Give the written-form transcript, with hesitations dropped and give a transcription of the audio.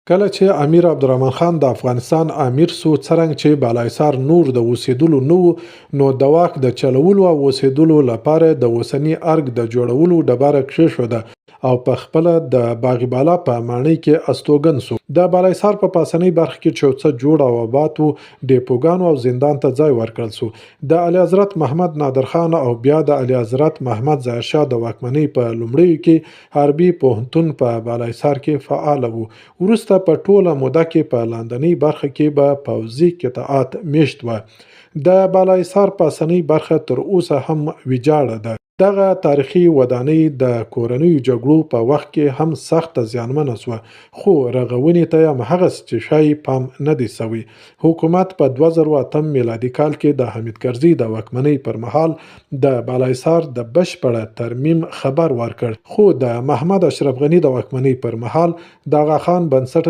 کله چې امیر عبدالرحمن خان د افغانستان امیر سو، څرنګه چې بالاحصار نور د اوسېدلو نه وو، نو د واک د چلولو او اوسېدلو لپاره یې د اوسني ارګ د جوړولو ډبره کښېښوده او په خپله د باغ بالا په ماڼۍ کې استوګن سو. د بالاحصار په پاسنۍ برخه کې چې یو څه جوړ او اباد وو، ډېپوګانو او زندان ته ځای ورکړل سو. د اعلیحضرت محمد نادرخان او بیا د اعلیحضرت محمد ظاهرشاه د واکمنۍ په لومړیو کې حربي پوهنتون په بالاحصار کې فعال وو. وروسته په ټوله موده کې په لاندنۍ برخه کې به پوځي قطعات میشت وه. د بالاحصار پاسنۍ برخه تر اوسه هم ویجاړه ده. دغه تاریخي ودانۍ د کورنیو جګړو په وخت کې هم سخته زیانمنه شوه، خو رغونې ته یې هماغسې چې ښايي پام نه دی شوی. حکومت په 2008 میلادي کال کې د حامد کرزي د واکمنۍ پر مهال د بالاحصار د بشپړ ترمیم خبر ورکړ، خو د محمد اشرف غني د واکمنۍ پر مهال د اغاخان بنسټ